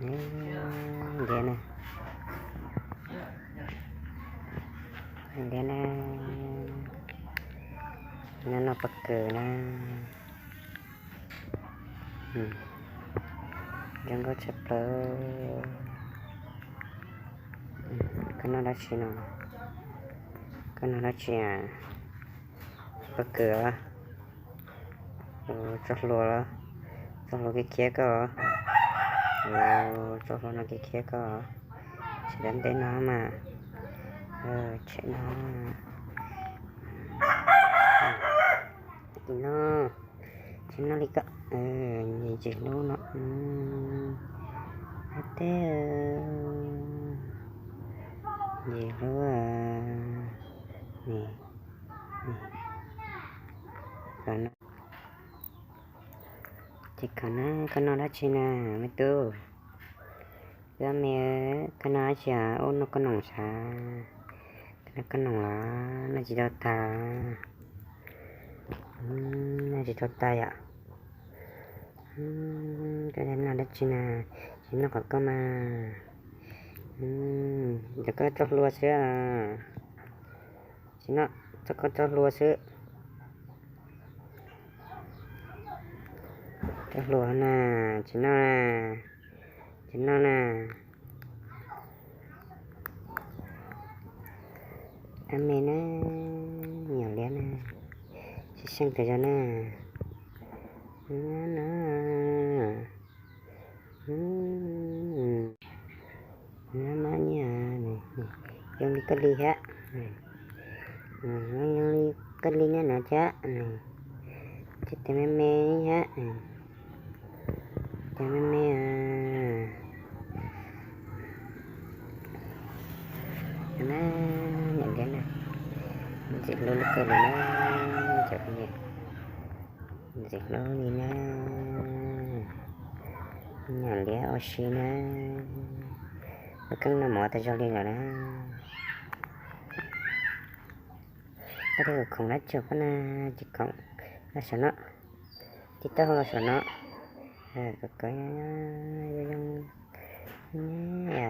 Ntiav na, ntiav na, no noj pob kws na. Zoo nkauj tshaj plaws. Koj noj dab tsi no? Koj noj dab tsi? Pob kws. Txoj hlua los, txoj hlua khiav khiav koj. Txoj hlua no khiav khiav koj. Tsis dab nteb no mas, tshem no. Tim no, tsis noj li koj, ntxim hlub no. Ab teb, ntxim hlub. Ces koj noj dab tsi na me tub? Koj me, koj noj dab tsi? Ub, noj koj noom sav. Koj noj koj noom los noj tsis tau tag. Noj tsis tau tag yom. Koj noj dab tsi na? Tsis noj qhov koj mas. Cov koj txoj hlua xwb. Tsis noj, txoj koj txoj hlua xwb. Txoj hlua na, tsis noj na, tsis noj na. Ab me na, me nyuam liab na, tsis seej tas zog na. No, no, nyiam, zoo li koj li thiab. Zoo li koj li nyob no thiab. Ces tes me me thiab. Tes me me. Na, niam liab na, ntxim hlub li koj li na, cov phooj ywg, ntxim hlub li na, niam liab ua si na, koj keej no mov tas zog li lawm na. Koj tej khoom dab tsi koj na, tsis khoom los saum no, tib tauj hau los saum no, kom koj zoo zoo ne.